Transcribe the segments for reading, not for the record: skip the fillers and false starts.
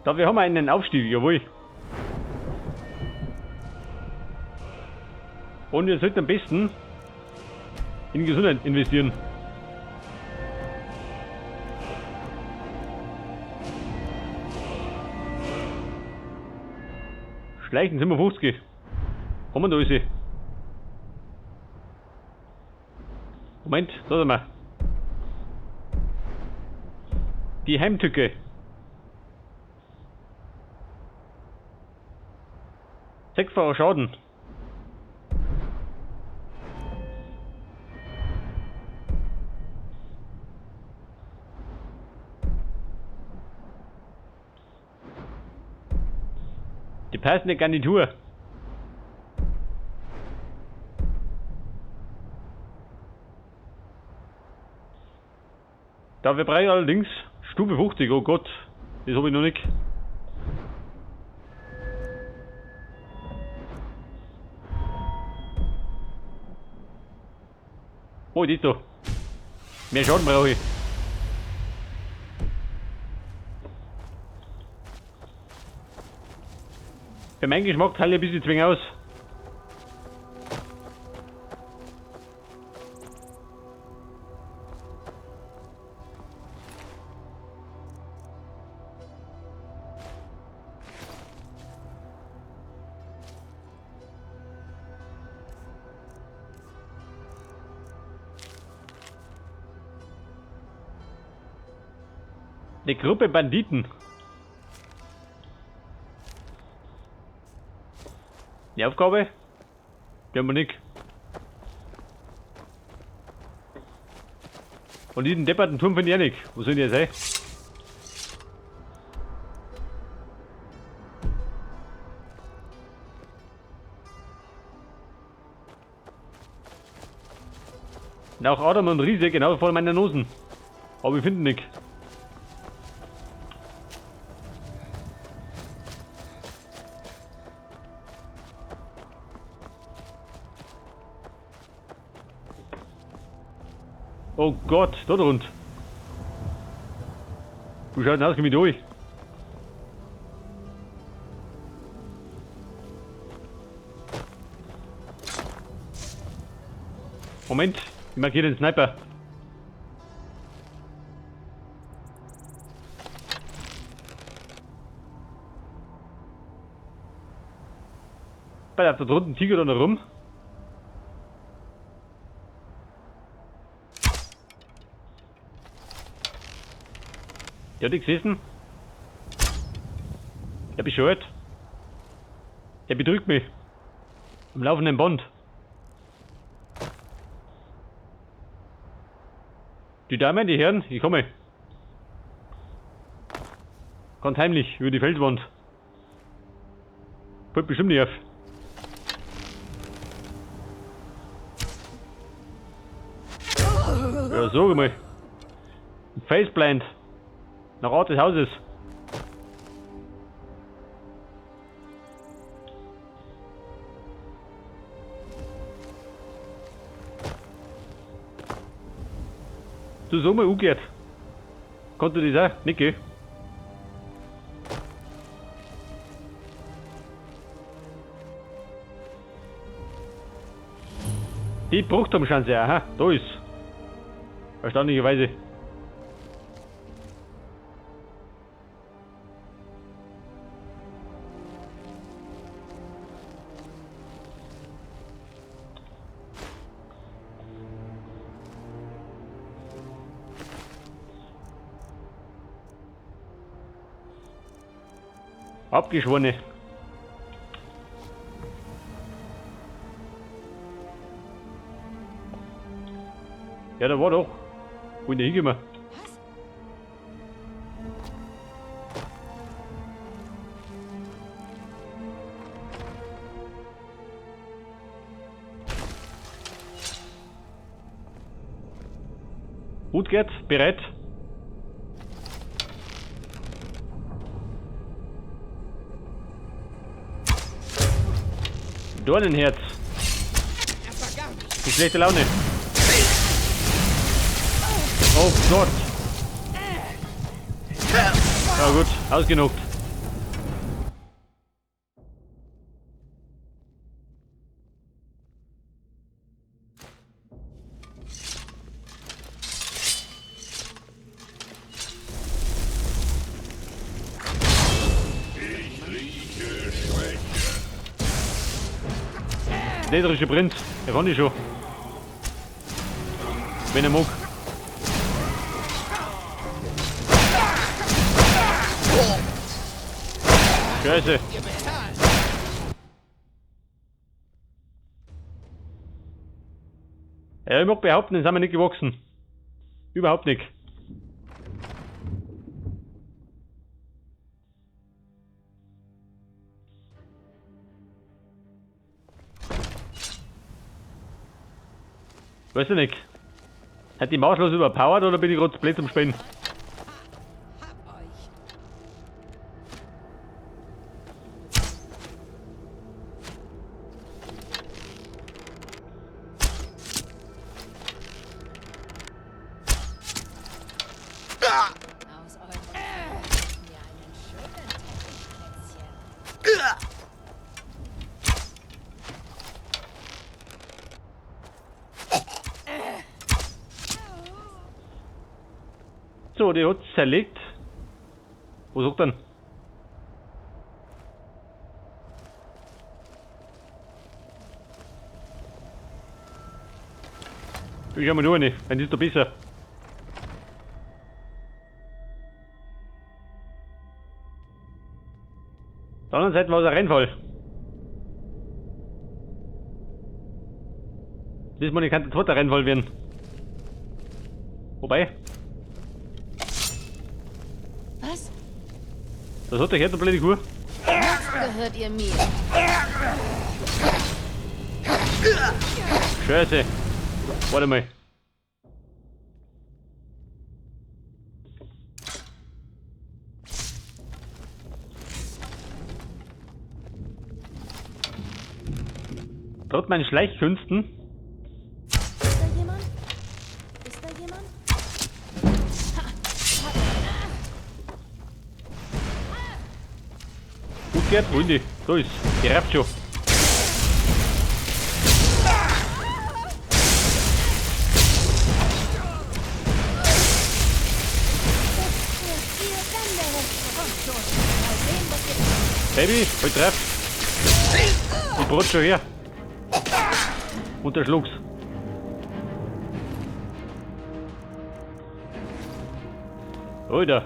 Da, wir haben einen Aufstieg, jawohl. Und wir sollten am besten in Gesundheit investieren. Schleichen 57. Haben wir da alles? Moment, da sind wir. Die Heimtücke. Sechsfacher Schaden. Die passende Garnitur. Da wir brauchen allerdings Stufe 50, oh Gott, das habe ich noch nicht. Oh, die da. Mehr Schaden brauche ich. Für meinen Geschmack teile ich ein bisschen zwing aus. Eine Gruppe Banditen. Die Aufgabe? Die haben wir nicht. Und diesen depperten Turm finde ich auch nicht. Wo sind die jetzt, ey? Und auch Adam und Riese genau vor meiner Nosen. Aber wir finden nichts. Oh Gott, da drunter. Wie schaut denn aus, komm ich durch? Moment, ich markiere den Sniper. Bei der drunten Tiger da noch rum. Der hat die gesessen. Der bescheuert. Der betrügt mich. Am laufenden Band. Die Damen, die Herren, ich komme. Ganz heimlich über die Felswand. Fällt bestimmt nicht auf. Ja, sag mal. Faceplant. Nach Art des Hauses. Du so mal umgekehrt. Konnte das auch? Nicht, gell? Die Bruchturmschanze, aha, da ist. Erstaunlicherweise. Abgeschworene. Ja, da war doch. Wo ist der hingekommen? Was? Gut geht's, bereit. Dornenherz. Die schlechte Laune. Oh Gott. Ja gut, ausgenockt. Slytherische Prinz. Der kann ich schon. Wenn er mag. Scheiße. Ja, ich mag behaupten, den sind wir nicht gewachsen. Überhaupt nicht. Weiß ich nicht. Hat die Maus los überpowered oder bin ich gerade zu blöd zum Spielen? Aus eurem Fell mir einen schönen Teppichplätzchen. So, die hat zerlegt. Wo sucht denn? Ich schau mal nur nicht, wenn ist doch besser. Auf der anderen Seite war es ein Rennfall. Diesmal kann der zweite Rennfall werden. Wobei. Was? Das hat der Herr, der blöde Kuh. Jetzt gehört ihr mir. Scheiße. Warte mal. Trotz meinen Schleichkünsten. Ist da jemand? Ist da jemand? Gut gehört, wo sind die? Da ist. Die reift schon. Baby, halt treff. Die Brot schon her. Und der Schlucks. Alter.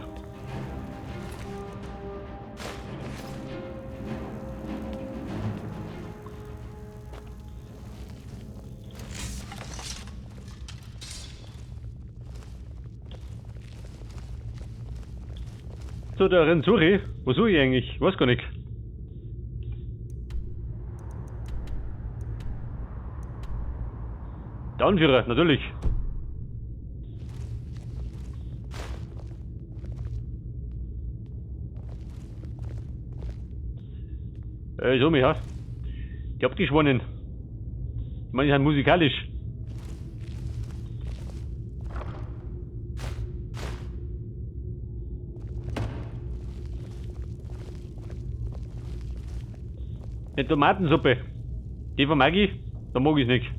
So, der Renzuri. Wo suche ich eigentlich? Ich weiß gar nicht. Der Anführer, natürlich. So mich, ja. Die Abgeschworenen. Ich meine, die sind musikalisch. Eine Tomatensuppe. Die von Maggi, da mag ich's nicht.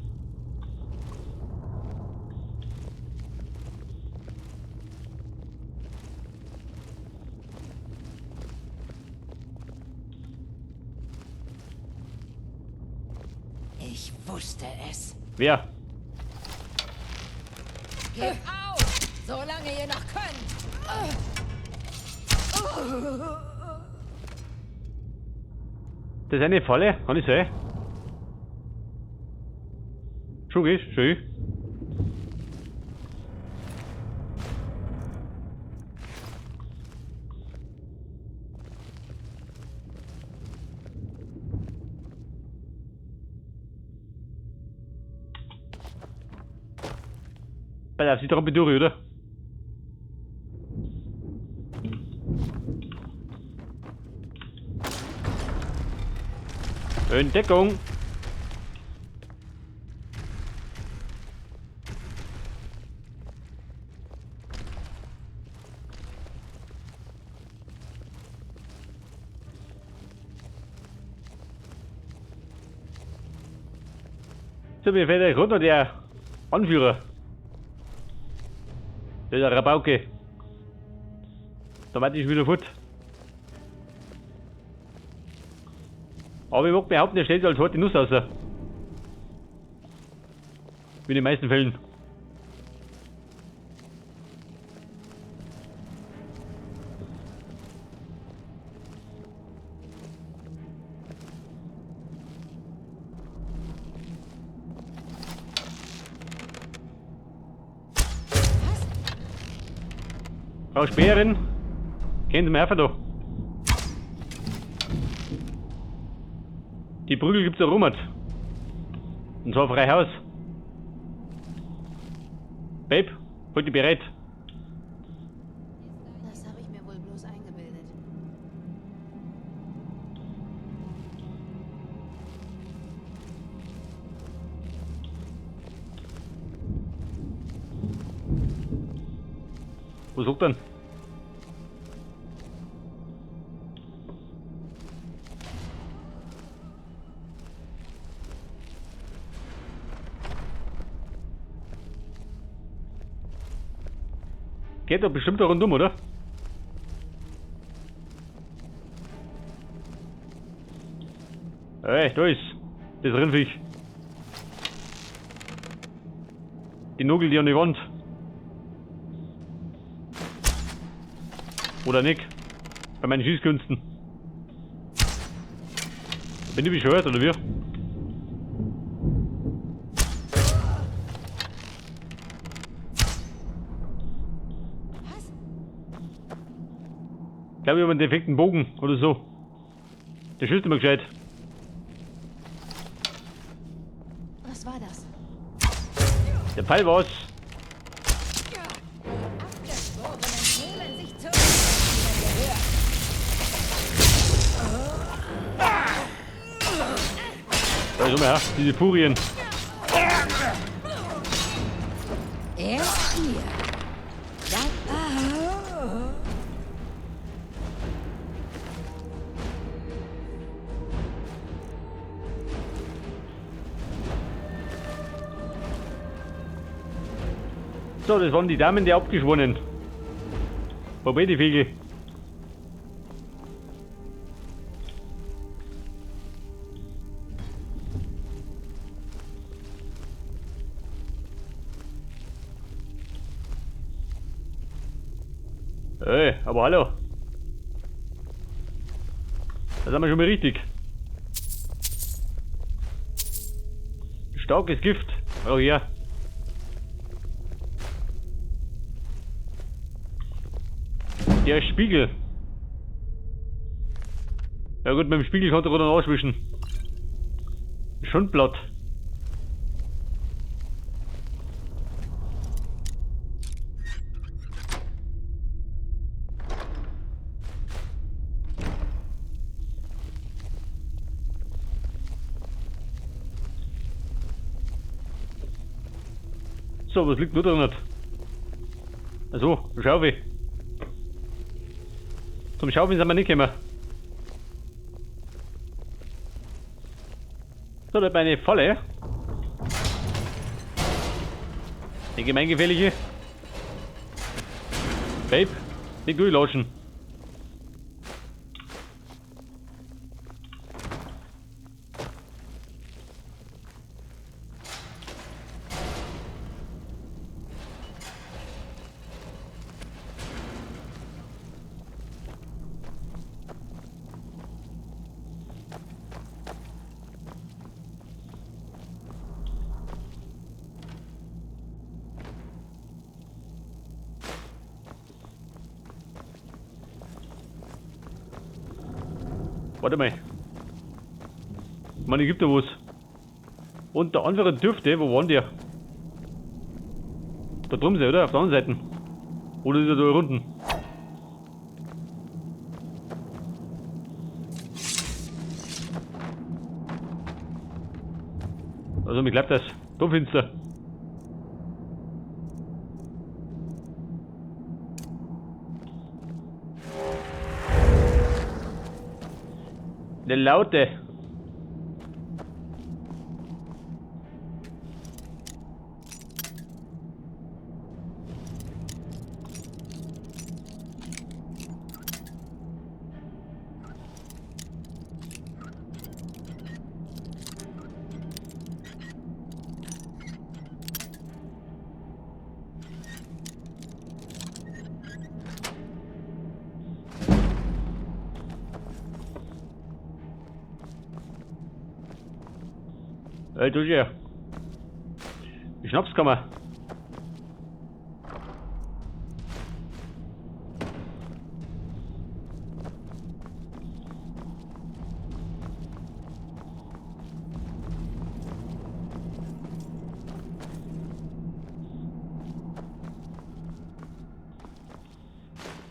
Ich wusste es. Wer? Gebt auf, solange ihr noch könnt. Das ist eine Falle, kann ich sein? Schon geht, schön. Pass auf, sie trampelt durch, oder? Entdeckung! So, mir fällt der runter, der Anführer. Der ist ein Rabauke. Da warte ich wieder fort. Aber ich mag behaupten, der stellt als harte Nuss raus. Wie in den meisten Fällen. Frau Speerin, gehen Sie mir einfach da. Die Prügel gibt's da rum. Und zwar frei Haus. Babe, halt dich bereit. Das habe ich mir wohl bloß eingebildet. Was sagt denn? Geht doch bestimmt da rundum, oder? Hey, da ist das Rindviech. Die Nugel, die an die Wand. Oder nicht? Bei meinen Schießkünsten. Bin ich bescheuert, oder wie? Was? Ich glaube, ich habe einen defekten Bogen oder so. Der schießt immer gescheit. Was war das? Der Pfeil war's. Die Abgeschworenen nehmen sich zurück. Da ist immer her, diese Furien. Erst ihr. Dann. So, das waren die Damen, die abgeschworen. Wobei die Vögel. Ey, aber hallo. Da sind wir schon mal richtig. Starkes Gift. Oh ja. Der Spiegel. Ja gut, mit dem Spiegel konnte er dann auswischen. Schon platt. So, was liegt nur da nicht? Also, Schaufel. Zum Schaufeln sind wir nicht gekommen. So, da hat meine Falle. Die gemeingefährliche. Babe, nicht durchlatschen. Warte mal. Ich meine, gibt da was. Und der andere dürfte, wo waren der? Da drüben sie, oder? Auf der anderen Seite. Oder ist er da unten? Also, mir glaubt das. Da finster. Eine Laute. Ey, du hier. Die Schnapskammer.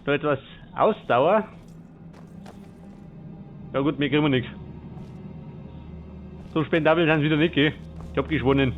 Da etwas Ausdauer. Ja gut, mir kriegen wir nichts. So spendabel sind sie wieder nicht, gell? Ich hab geschwonnen.